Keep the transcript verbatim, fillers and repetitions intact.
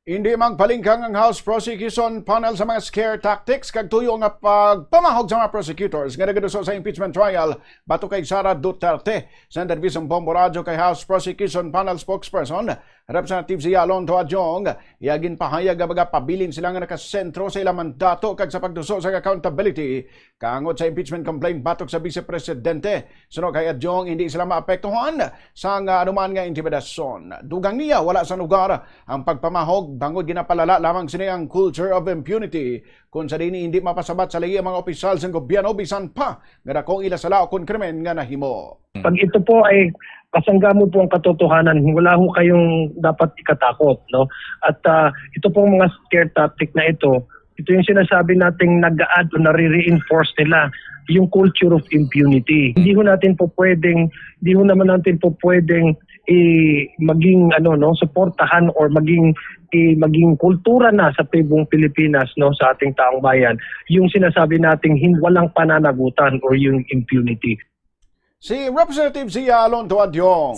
Hindi magpalingkang ang House Prosecution Panel sa mga scare tactics kag tuyo nga pagpamahog sa mga prosecutors nga nagaduso sa impeachment trial batok kay Sara Duterte. Sa interview sa Bombo Radyo kay House Prosecution Panel spokesperson, Representative Zia Alonto Adiong, iya ginpahayag nga magapabilin sila nga nakasentro sa ilang mandato kag sa pagduso sa accountability kaangod sa impeachment complaint batok sa Vice Presidente. Suno kay Adiong, hindi sila maapektuhan sang anuman nga intimidasyon. Dugang niya, wala sa lugar ang pagpamahog bangod ginapalala lamang sini ang culture of impunity, kung sa diin hindi mapasabat sa layi ang mga opisyal sang gobyerno bisan pa nga dakong ila sala o kon krimen nga nahimo. Pag ito po ay kasangga mo po ang katotohanan, wala ho kayong dapat ikatakot, no? At ah, ito pong mga scare tactic na ito, ito yung sinasabi nating nag-a-add o nare-reinforce nila yung culture of impunity. Hindi ho natin po pwedeng, hindi ho naman natin po pwedeng i maging ano, no, suportahan or maging i maging kultura na sa tibong Pilipinas, no, sa ating taong bayan, yung sinasabi nating hin- walang pananagutan or yung impunity. Si Representative Zia Alonto Adiong.